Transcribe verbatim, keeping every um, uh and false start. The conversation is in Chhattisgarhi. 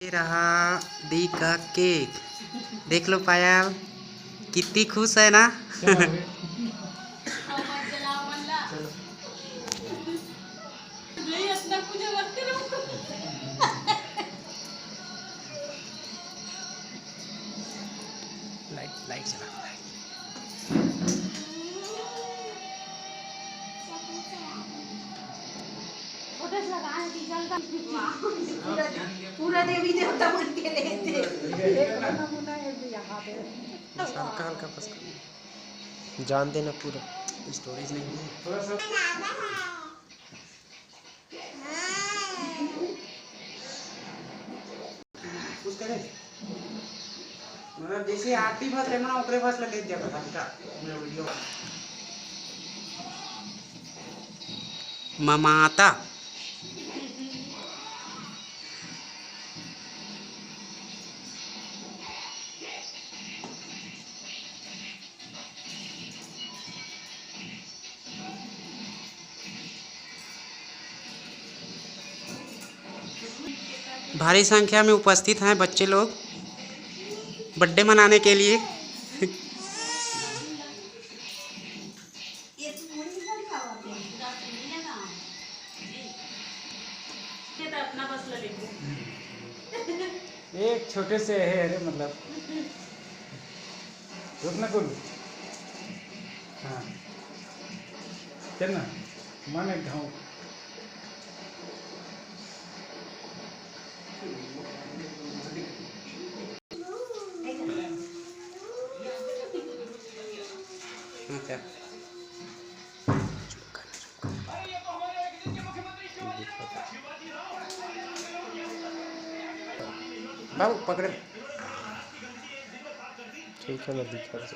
ये रहा दी का केक, देख लो पायल कितनी खुश है ना। चलो। लाइट, लाइट चला, लाइट। फोटोज लगा है, डीजल का। पूरा दे-, पूरा देवी देवता मन के लेते। हल्का हल्का बस कर। जान देना पूरा। स्टोरेज नहीं है। कुछ करे? मतलब जैसे आरती बस ले मना ओकरे बस ले लेते हैं हल्का। मेरा वीडियो। ममाता। भारी संख्या में उपस्थित हैं बच्चे लोग बर्थडे मनाने के लिए। एक छोटे से है, अरे मतलब, रुक ना कुल। हाँ, चल ना, मन एक घाव। अच्छा। बाबू पकड़े। ठीक है, मैं दिखा दूँ।